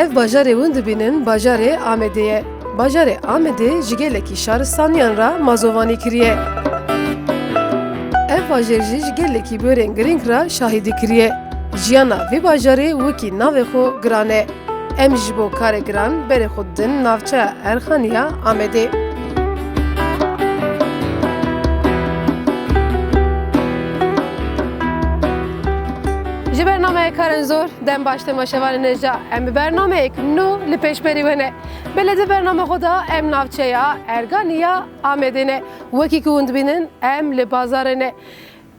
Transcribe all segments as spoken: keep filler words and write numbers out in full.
Ev bajarê hûn dibînin bajarê Amedê ye. Bajarê Amedê ji gelekî şaristaniyan re mazovanî kiriye. Ev bajêr jî ji gelekî borên girîng re şahidî kiriye. Jiyana vê bajarê wekî navê xwe giran e. Em ji bo karê giran berê xwe didin navçeya Erxaniya Amedê. Ji bernameyê Karên Zor, dem baş temaşevanên hêja. Em bi bernameyek nû li pêşberî we ne. Belê di bername xwe de em navçeya Erganiya Amedê ne. Wekî ku hûn dibînin, em li bazarê ne.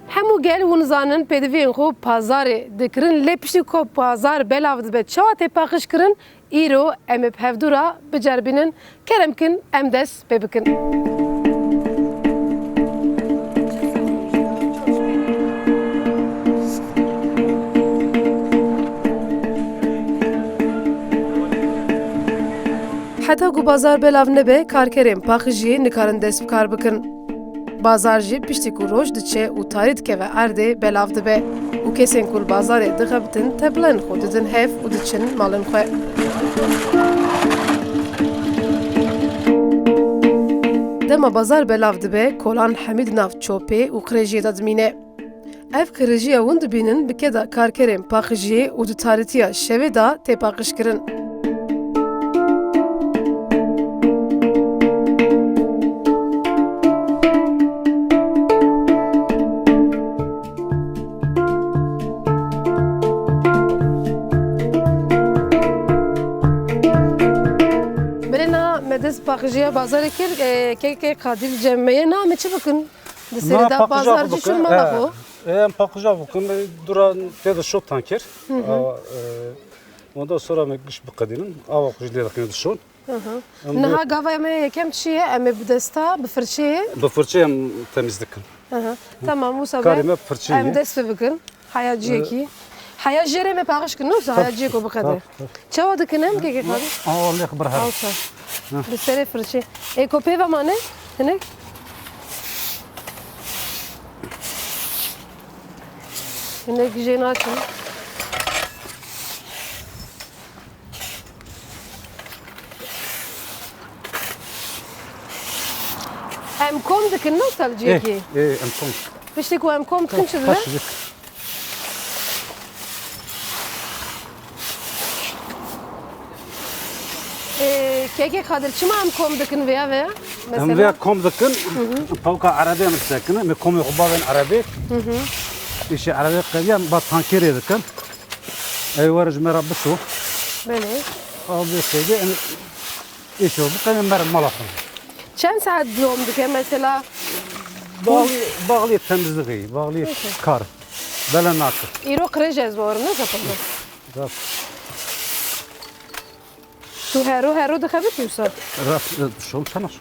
Hemû gel hûn zanin pêdiviyên xwe pazarê dikirin, lê piştî ku pazar belav dibe, çawa tê paqij kirin, îro em ê bi hevdû re biceribînin. Kerem kin, em dest pê bikin. Heta ku bazar belav nebe, karkerên paqijiyê nikarin dest bi kar bikin. Bazar jî piştî ku roj diçe û tarî dikeve erdê, belav dibe û kesên ku li bazarê dixebitin, teblên xwe didin hev û diçin malên xwe. Dema bazar belav dibe, kolan hemî di nav çopê û qirêjiyê de dimîne. Ev qirêjiya hûn dibînin bi keda karkerên paqijiyê û di tarîtiya şevê de tê paqijkirin. Belê niha me dest paqijiya bazarê kir, e, kekê Kadir cem me ye. Niha me çi bikin? Di serê de paqija bazar jî bikin, çûn mala xwe. E, em paqija bikin, e, dûra tê de şo tanker. Hı hı. A, e, ondan sonra me giş biqedînin, ava xwe jî lê dixînin dişon. Hı hı. Em niha gava me yekem çi ye? Em ê bi desta, bi firçeyê? Bi firçeyê em temiz dikin. Hı hı. Tamam, wisa karê me firçeyê ye. Em dest pê bikin. Haya ciyekî. Ee, haya jêrê me paqij kirin, wisa haya ciyê ku biqede. Tabii, tabii. Çawa dikin em, kekê Kadir? Aa, lêx bir her. Awsa. Hı. Bi serê firçeyê. Ê ku pê ve mane? Hinek? Hinek jê naçin. Em kom dikin, ne, wisa li cihekî? Ê, ê, em kom. Piştî ku em kom dikin, çi dibe? Ê, kekê Kadir, çima em kom dikin vêya ve? Em mesela vêya kom dikin, hı hı, pawka erebê em disekinin, em komê xwe bavên erebê. Hı hı. Îşê erebê qediyan ba tankerê dikin. Ey were ji me re bişo. Belê. Ew bê xêdê, em îşo bikin, em berin mala xwe. Çend saet dewam dike mesela? Bağlı, bağlı temizliği, bağlı kar. Bela nakir. Îro qirêj ez bawerim, ne zaten. Rast. Tu hero hero dixebitî wisa? Rast, e, şol çanar.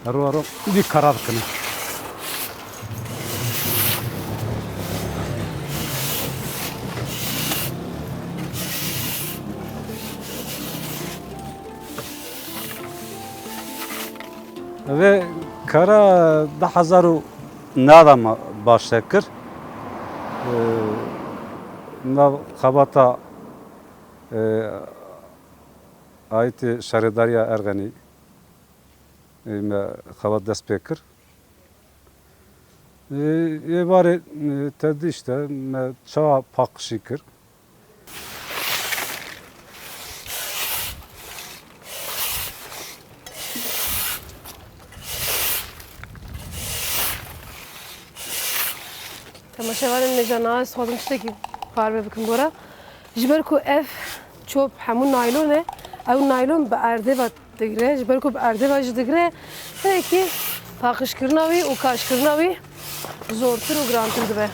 Hero hero dî kara dikine. Vê kara du hezar û neh de me başle kir. Ee, nav xebata, ee, ayîtê şaredariya Erxenî, ee, me xebat dest pê kir. Ee, êvarê, ee, te dî işte me çawa paqijî kir. Temaşevanên hêja, ez dixwazim tiştekî parve bikim gora. Ji ber ku ev çop hemû naylon e, ew naylon bi erdê ve digire, ji ber ku bi erdê ve jî digire, hinekî paqijkirina wî û kaşkirina wî zortir û girantir dibe.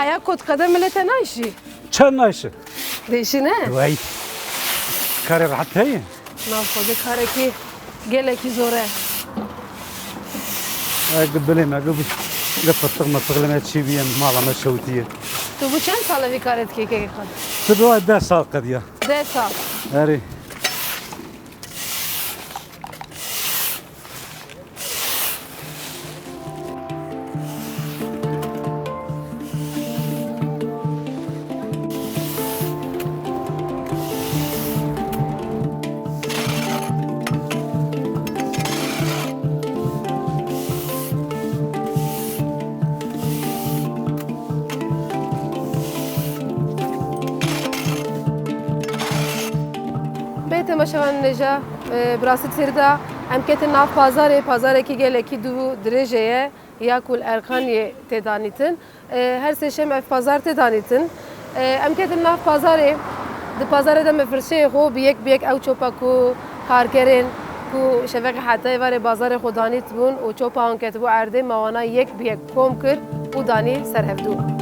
Heya kot qede milete nayşî. Çend nayşi? Değişi ne? Wey. Karê rehet heye? Nav xwedê karekî gelekî zor e. Eg bilê me, eg bi-, eg pirtiq mirtiq li me çî bîye, mala me şewtiye. Tu bû çend sal e vî karê dikê kekê xwe? Tu bi deh sal qediya. Deh sal. Erê. Bê temaşevanên hêja, e, bi rastî têr de em ketin nav pazarê, pazarekî gelekî dû dirêj e, ya ku li Erxaniyê tê danîtin. E, her sêşem ev pazar tê danîtin. E, em ketin nav pazarê, di pazarê de me firçeyê xwe bi yek bi yek ew çopa ku karkerên ku şevekê heta êvarê bazarê xwe danîtibûn û çopa wan ketibû erdê, me wana yek bi yek kom kir û danî ser hevdû.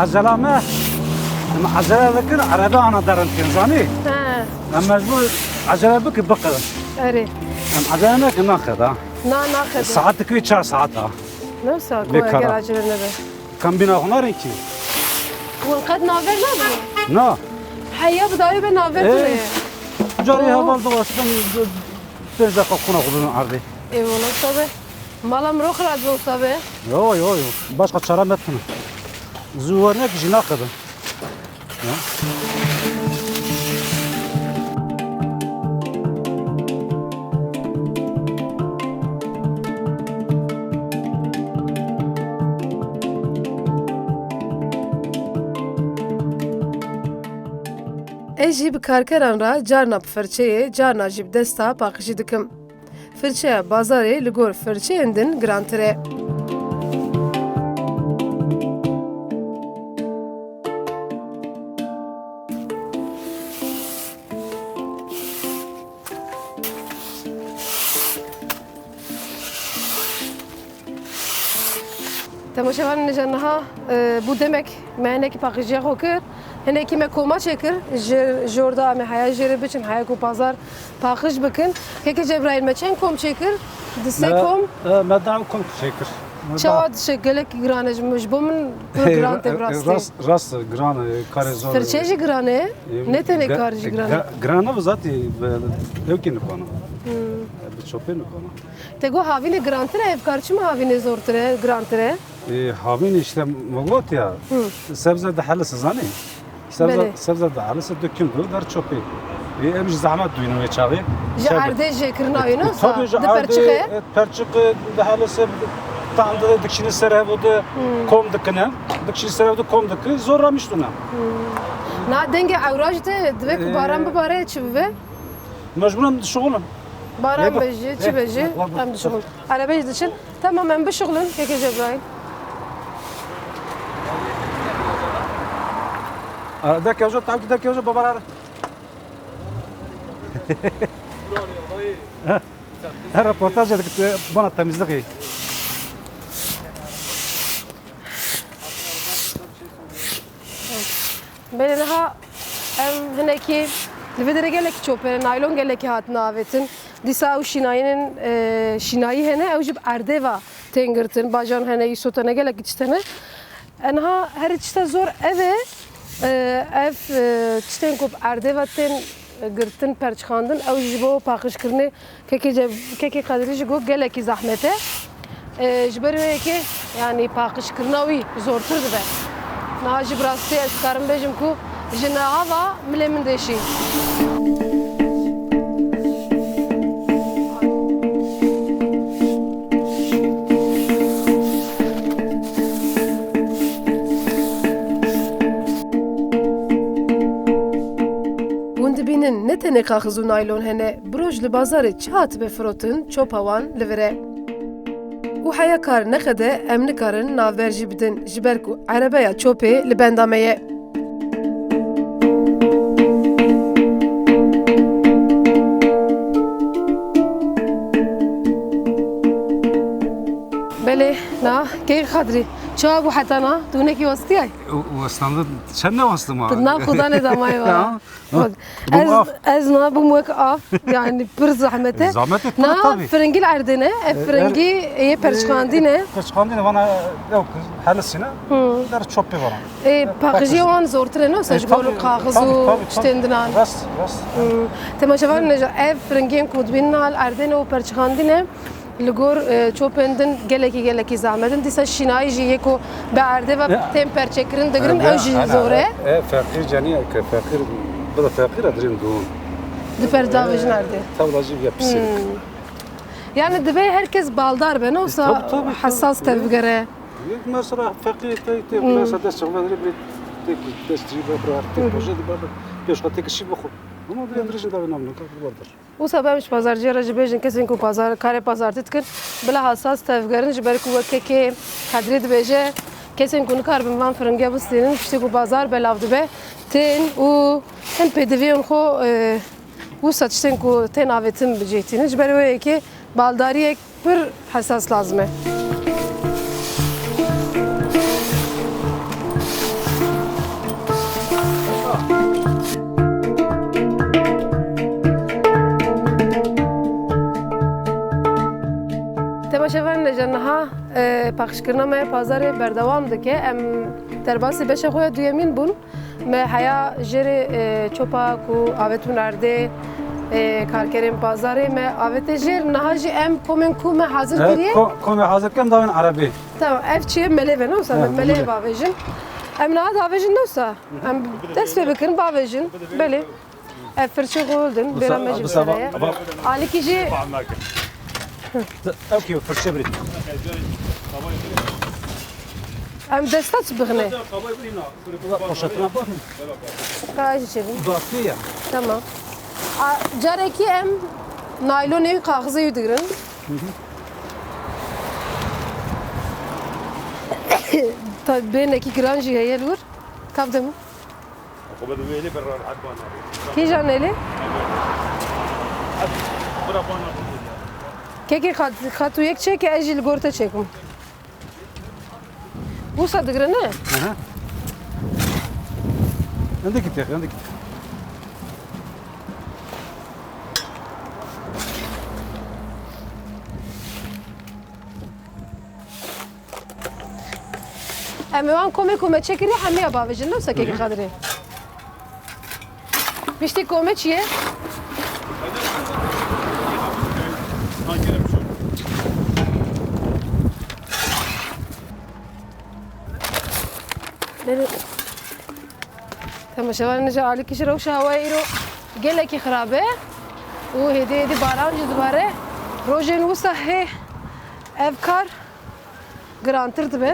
Ecela me, em ecele dikin, erebe ana derin dikin, zanî? He. Em mecbûr ecele bikin, biqidin. Erê. Em ecele nekin, naxeda. Na, naxeda. Saet dikevî çar saet ha. Ne wisa ku eger acele nebe? Kambîna xwe narin kî? Hûn qet navber nabin? Na. Heya bi dawî be navber tune ye. Carê heval diwestin, pênc deqa xwuna xwe bibin erdê. Ê wala wisa be. Mala mirov xira dibe wisa be. Yo, yo, yo. Başqa çare me tune. Zû wernek jî naxebin. Ez jî bi karkeran re carna bi firçeyê, carna jî bi desta paqijî dikim. Firçeya bazarê li gor firçeyên din girantir e. Temaşevanên hêja, niha, e, bû demek me hinekî paqîjiya xwe kir. Hinekî me koma çêkir. Ji, ji orda em ê heya jê re biçin, heya ku pazar paqij bikin. Keke Cebraîl, me çend kom çêkir? Di sê kom? Me, e, me deh kom çêkir. Me çawa deh. Dişe gelek giran e, ji, ji bo min pir giran tê, e, e, bi rastî. Rast, rast giran e, karê zor e. Firçe jî giran e. E, ne tenê ge-, kar jî giran e. Ge-, giran e, zatî bi, ew kî nikana. Hmm. E, bi çopê nikana. Te got havînê girantir e, ev kar çima havînê zortir e, girantir e? Ê, havînê işte me got ya, Hı. sebze dihelise, zanî? Sebze, Belê. sebze dihelise, dikîn du der çopê. Ê, em jî zehmet duynin wê çaxê. Ji erdê jê kirina wê, ne wisa? Tabii, ji erdê, e, perçiqê dihelise, tam de dikişîne ser hevû de Hı. kom dikine. Dikişîne ser hevû de kom dikine. Zor ramiştune. Hı. Na dengê ewra jî te divê ku Ê. baran bibare, çi bibe? Mecburen dişuxulin. Baran be jî, çi be jî, em dişuxulin. Erebe jî diçin. Tamam, em bişuxulin, keke Cebraîl. Aa, de kevjo, tam ki de kevjo, baba rare. Her röportaj edip bana temizlik iyi. Belê niha em hinekî li vê derê gelekî çopê ne, naylon gelekî hatine avêtin. Dîsa ew şînayînên, e, şînayî hene, ew jî bi erdê ve tên girtin. Bajan hene, îsot hene, gelekî tişt hene. E, niha herî tişta zor ev e, e, ev, e, tiştên ku bi erdê ve tên girtin, perçxandin, ew jî ji bo paqijkirinê Kekê Ce-, Kekê Qedirî jî got gelekî zehmet e. E, ji ber wê yekê, yanî paqijkirina wî zortir dibe. Niha jî bi rastî ez dikarim bêjim ku ji niha ve milê min dêşî. Hûn dibînin ne tenê kaxiz û naylon hene, bi roj li bazarê çi hatibe firotin, çopa wan li vir e. Û heya kar neqede em nikarin navber jî bidin, ji ber ku erebeya çopê li benda me ye. Belê, na, keyf Xadrî. Çawa bû heta na? Tu hinekî westiyay? Westandin çend ne westim ha? Tu nav xudanê damayê va. Ha? Bûm Ez, av. ez na bûm wek av. Yani pir zahmet e. Zahmet e, Na, tabii. Firingî li erdê ne. Ev E, firingî er-, yê perçikandî ne. Perçikandî ne, vana yok, helisine. Hı. Der çöp vana. E, E, paqijî paqij. wan zortir e, ne? Wisa E, ji gor tabii, kaxiz tabii, û tabii, tabii. tiştên dinan. Rast, rast. Hı. Temaşevan ne, ev firingiyên ku dibînin na li erdê ne û perçikandî ne. Li gor, e, çopên din gelekî, gelekî zehmet in. Dîsa şînayî jî yê ku bi erdê ve Ya. tên perçekirin digirin, Ya, ew jî ana, zor e. e, feqîr cenî ke feqîr, bila feqîr e dirin dûn. Di per davêjin erdê. Tewla jî ya pisî. Hmm. Yani divê her kes baldar be, ne wisa Tabii, tabii, hesas tabii. tevgere. Yok, mesela feqîr te, te, Hmm. mesela dest çekme dirê bir tek dest jî be, bir tek Hı hı. proje de be, pêş xwe tek şî bixwe. Ama dirê dirêjin davê namne, kar vardır. Wisa em ji pazarciya re jî bêjin, kesên ku pazar, karê pazartî dikin, bila hesas tevgerin, ji ber ku wek kekê Xedrî dibêje, kesên ku nikaribin van firingiya bistînin, piştî ku bazar belav dibe, tên û hin pêdiviyên xwe, e, wisa tiştên ku tên avêtin bi cih tînin. Ji ber wê yekê baldariyek pir hesas lazim e. Temaşevanên hêja, niha, e, paqijkirina me ya pazarê berdewam dike. Em derbasî beşa xwe ya duyemîn bûn. Me heya jêrê, e, çopa ku avêtibûn erdê, e, karkerên pazarê me avête jêr. Niha jî em komên ku me hazir E, kiriye. ko-, komê hazir kem davên erebê. Tamam, ev çi ye? Melê ve, ne wisa? Ha, Em melê melê. bavêjin. Em niha davêjin, ne wisa? Em dest pê bikin, bavêjin. Belê. Ev firçe xwe hildin, Wisa, bêra me jî wisa, bêra ye. va-, va-, Alîkî jî. Ew ki firçe birî. Em desta çi bixine? Poşetina bak. Ka ez jî çêbim. Datiye ya. Tamam. A, carekî em naylonê wî, kaxizê wî digirin. Tabii bênekî giran jî heye li wir. Kavde min. Xwe bi wêlê bir rehet bana. Kîjan êlê? Bira bana. Kekê xat, xat û yek çêke, ez jî li gor te çêkim. Wisa digire ne? Aha. Hindekî têx, hindekî têx. Em ê wan komê ku me çêkirî hemiya bavêjin, ne wisa kekê Xedirê? Piştî komê çi ye? Belê. Temaşevanên ji alîkî jî rewşa hewayê îro gelekî xirab e û hêdî hêdî baran jî dibare. Rojên wisa hê ev kar girantir dibe.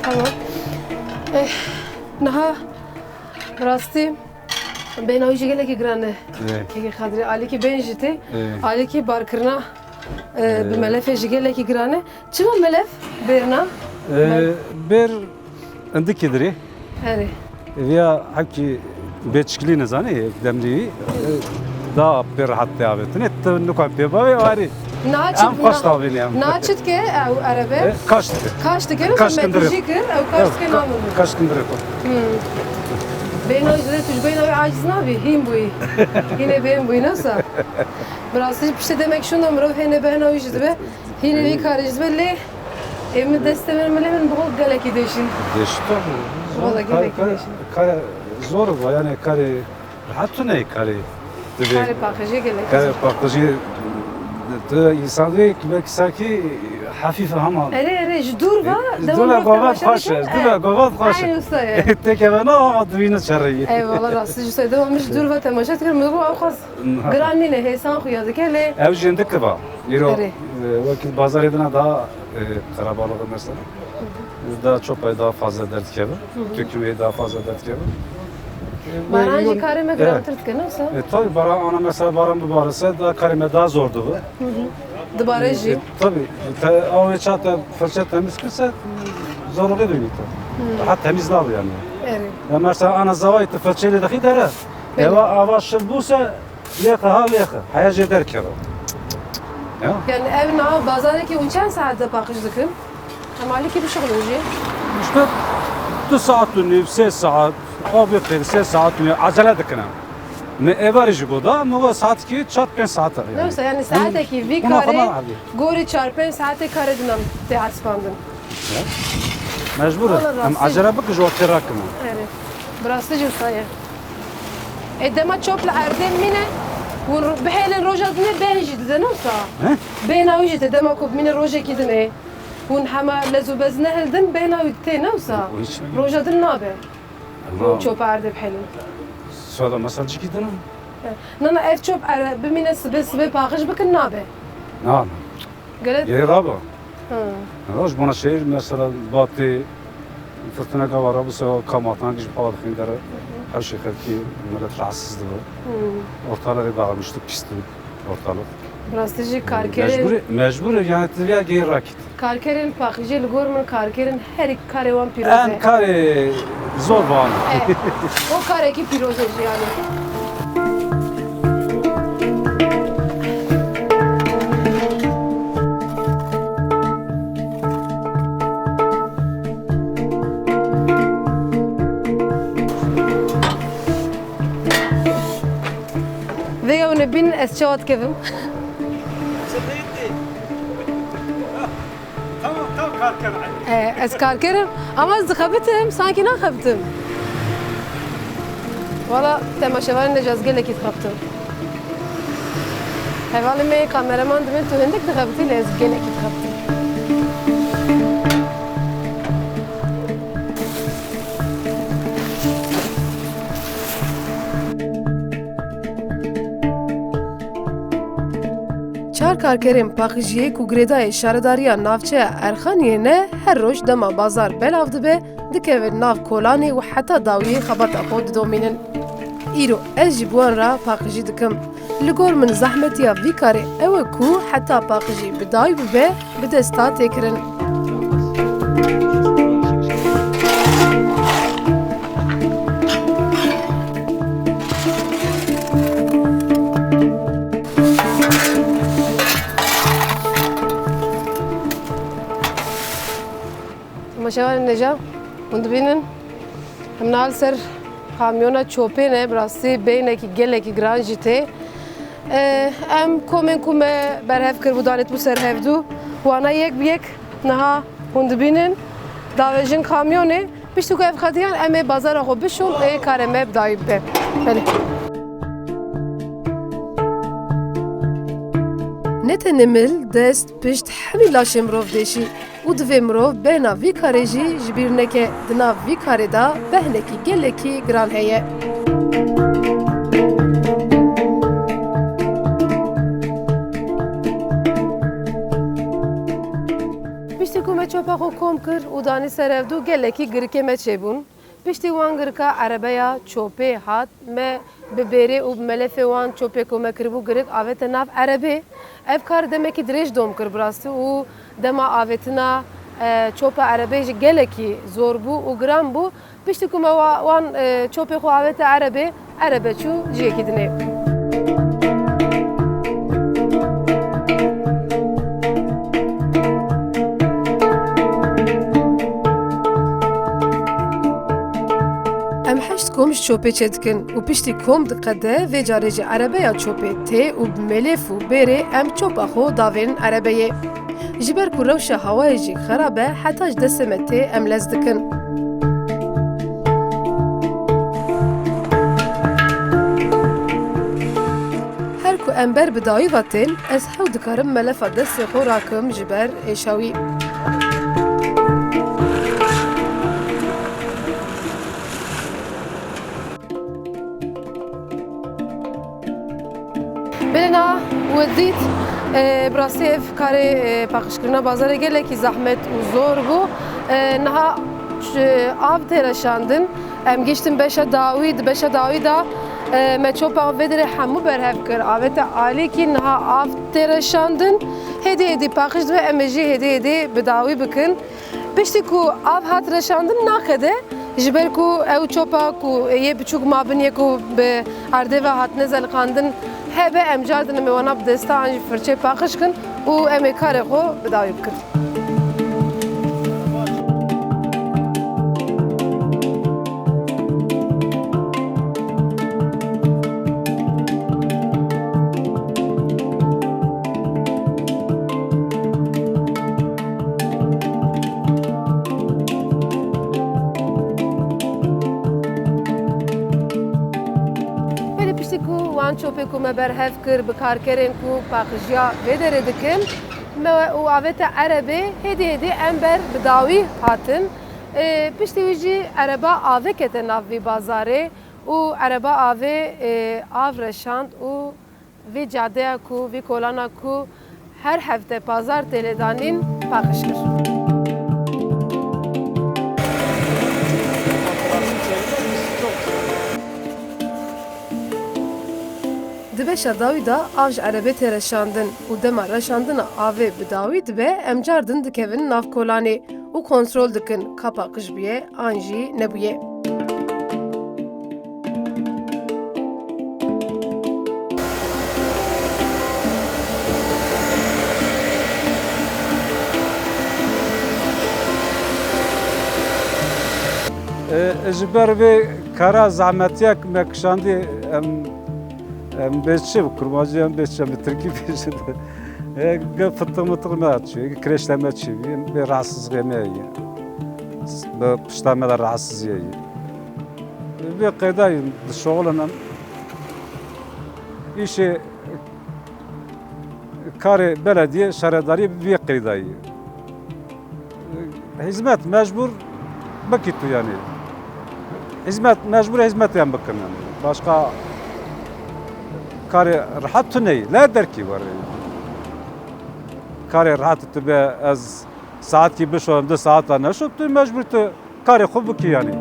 Tamam. Eh, niha bi rastî bêhna wî jî gelekî giran e. Evet. Kekê Xedirê, alîkî bên jî tê. Evet. Alîkî barkirina, eh, bi Evet. melefê jî gelekî giran e. Çima melef bêrna? Ee, Bêr indikî dirê. Herê. Viya hepkî bê çikilî nizanî, demrî, e, da pê rehet tê avêtinê, tu nuka pê bavê warî. Na çi, Em kaş na, tavînê em. na çi dike ew erebe? E, kaş dike. Kaş dike, Kaş mesela kindirê. metrîjî kir, ew kaş Yok, dike ka-, namî. kaş kindirê xwe. Hmm. Bêhna wî zirê, tu ji bêhna wî aciz nabî, hîn bûyî. Hînê bêhn bûyî, ne wisa? Bi rastî jî piştê demek şûnda mirov hênê bêhna wî jî dibe. Hînê vî karê ji dibe lê ê min destê min, milê min bi xwe gelekî dêşîn. Dêşî tabii. Wala Zor, gelekî kar, kar, dêşîn. kar zor bu, yani karê rehet tune karê. Karê paqijî gelekî Karê zor. paqijî, tu insan diye ki belki sanki hafif ama. Erê, erê, ji dûr ve, E, devam dûr ve ve gava temaşe xweş e, dikin. dûr ve E, gava xweş e. Aynı usta ya. Tek eve ne ama dibîne çerreyi. Eyvallah, rastî ji usta. Devam ji dûr ve temaşe dikin. Min got, ew xwest Giran nîne, hêsan xuya dike lê Ew jî hindik kiva. Îro, Erê. e, wekî bazarê dina daha, e, qerebalix e mesela. Daha çok daha fazla dert kevin. Hı hı. Kökü daha fazla dert kevin. Baran jî karê me girantir dike, ne wisa? E, tabii, baran, ana mesela baran bibarise, daha karê me daha zor dibi. Hı hı. Dibare jî. E, tabii, te, avê çata fırça temiz kirse, zorluğu dönüyor. Hı. Daha temiz daha yani. Evet. Ya mesela ana zavayı te fırçayla dahi dere. Belli. Eva ava şil buse, Lêxe ha lêxe, heya jê derkeve. Ya? Yani ev na bazarekî û çend saet de paqij dikin? Em alîkî bişixulin jî. İşte du saat û nîv, sê saat, o bir pêr, sê saat û nîv, acele dikin em. Ne evarî jî goda, me ve saat ki çar pênc saat yani. Neyse, yani saatekî vî karê gorî çar pênc saetê karê dinan tê hesibandin. Ya. Mecbur. Valla em rastî. Acele bikin ji ortê rakin. Evet. Bi rastî jî wisa ye. Ê dema çop li erdê mîne, hûn ro-, bihêlin roja dinê bêhn jî dide, ne wisa? He? Bêhna wî jî te dema ku bimîne rojekî dinê. Hûn hema lez û bez nehildin, bêhna wî tê, ne wisa? O hiç mi? Roja din nabe. Hûn çop erdê bihêlin. Soda mesajikî din. He. Na, na, ev çop ere-, bimîne sibê, sibê paqij bikin nabe. Na, na. Gerek. Gerek rabe. Hı. Roj bona şehir mesela batı fırtına gava rabuse o kamatan kişi pala dixin dere. Her şey xelki millet rahatsız dibe. Hı. Ortalığı dağılmıştı, pisti ortalık. Bi rastî jî karkerên mecbur, mecbur yani tiya geri rakit. Karkerên paqijê li gor min karkerên herî karê wan pîroz e. En karê zor bana. E, o karekî pîroz e jî yani. Vêga hûn ê bînin ez çawa dikevim? Tamam, tamam, kalk, kalk. E, ez karkerim, ama ez dixebitim, sanki naxebitim. Wala, temaşevanên de ez gelekî dixebitim. Hevalê me kameraman dibin, tu hindik dixebitî, lê ez gelekî dixebitim. Çar karkerên paqijiyê ku girêdayê şaredariya navçeya Erxaniyê ne, her roj dema bazar belav dibe, dikevin nav kolanê û heta dawiyê xebata xwe didomînin. Îro ez jî bi wan re paqijî dikim. Li gor min zehmetiya vî karê ew e ku heta paqijî bi dawî bibe, bi desta tê kirin. Temaşevanên hêja, hûn dibînin, em niha li ser kamyona çopê ne, bi rastî bêhnekî gelekî giran jî tê. E, em komên ku me berhev kiribû, danîtbû ser hevdû, wana yek bi yek niha hûn dibînin, davêjin kamyonê. Piştî ku ev xediyan, em ê bazara xwe bişon, ê karê me bi dawî bibe. Belê. Ne tenê mil, dest, pişt, hemî laşê mirov dêşî. Û divê mirov bêhna vî karê jî ji bîr neke, di nav vî karê de behnekî gelekî giran heye. Piştî ku me çopa xwe kom kir û danî ser hevdû, gelekî girikê me çêbûn. Piştî wan girika erebeya çopê hat, me bi bêrê û bi melefê wan çopê ku me kiribû girik avête nav erebê. Ev kar demekî dirêj dom kir bi rastî û dema avêtina, e, çopa erebê jî gelekî zor bû û giran bû. Piştî ku me wa-, wan, e, çopê xwe avête erebê, erebe çû ciyekî dinê. Em heşt kom ji çopê çêdikin û piştî kom diqede, vê carê jî erebeya çopê tê û bi mêlêf û bêrê em çopa xwe davênin erebeyê. Ji ber ku rewşa hewayê jî xerab e, heta ji destê me tê, em lez dikin. Her ku em ber bi dawî ve tên, ez hew dikarim melefa destê xwe rakim ji ber êşa wî. Belê niha we dît, e, bi rastî ev karê, e, paqijkirina bazarê gelekî zehmet û zor bû. E, niha ç-, av tê reşandin. Em giştin beşa dawî, di beşa dawî de, e, me çopa vê derê hemû berhev kir. Avête alîkî niha av tê reşandin. Hêdî hêdî paqij dibe, em ê jî hêdî hêdî bi dawî bikin. Piştî ku av hat reşandin naqede, ji ber ku ew çopa ku yê biçûk mabin yê ku bi erdê ve hatine zeliqandin hebe, em cardin em ê wana bi desta an jî firçe paqij kin û em ê karê xwe bi dawî bikin. Belê piştî ku wan çopê ku me berhev kir bi karkerên ku paqijiya vê derê dikin, me û avête erebê hêdî hêdî em ber bi dawî hatin. Ê, piştî wî jî ereba avê kete nav vî bazarê û ereba avê, ê, av reşand û vî cadeya ku, vî kolana ku her hefte pazar tê lêdanîn, paqij kir. Di beşa dawî de av ji erebê tê reşandin û dema reşandina avê bi dawî dibe, em cardin dikevin nav kolanê û kontrol dikin ka paqij bûye an jî nebûye. E, ji ber vê kara zehmetiya me kişandî, em, em bê çi bi kurmancî, em bê çi bi tirkî bêjin. E, ge fitiq mitiq me çi, ge kireçte me çi, bê rahatsizlığê me ye. Bi pişta me de rahatsiziyê ye. Vê qeyda dişoxilinim. Îşê karê belediyê, şaredariyê bi vê qeyda ye. Hizmet mecbur bikî tu yani. Hizmet mecbur hizmet yan bikin yani. Başka karê rahat tu ney, le derkî were. Karê rahat tu be ez saatkî bişo, em du saata neşo, tu mecbur tu karê xwe bikî yanî.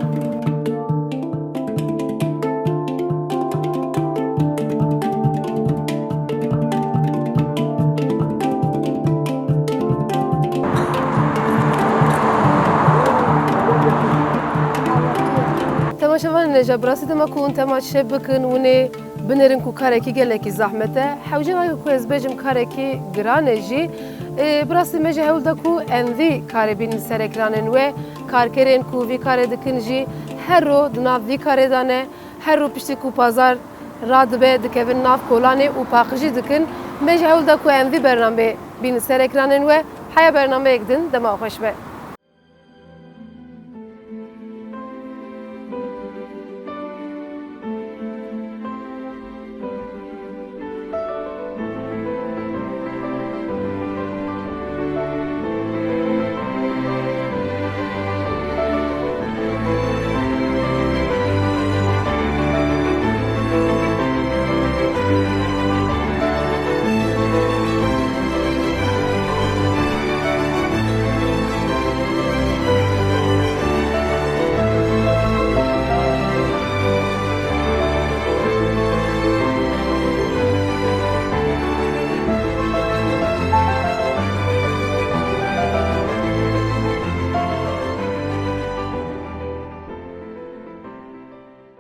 Temaşevanên hêja, bi rastî dema ku hûn temaşe bikin, hûn ê binêrin ku karekî gelekî zehmet e. Hewce nake ku ez bêjim karekî giran e jî. Ê, bi rastî me jî hewl da ku em vî karê bînin serekranên we. Karkerên ku vî karê dikin jî her ro di nav vî karê de ne. Her ro piştî ku pazar radibe, dikevin nav kolanê û paqijî dikin. Me jî hewl da ku em vî bernameyê bînin serekranên we. Heya bernameyek din, dema xweş be.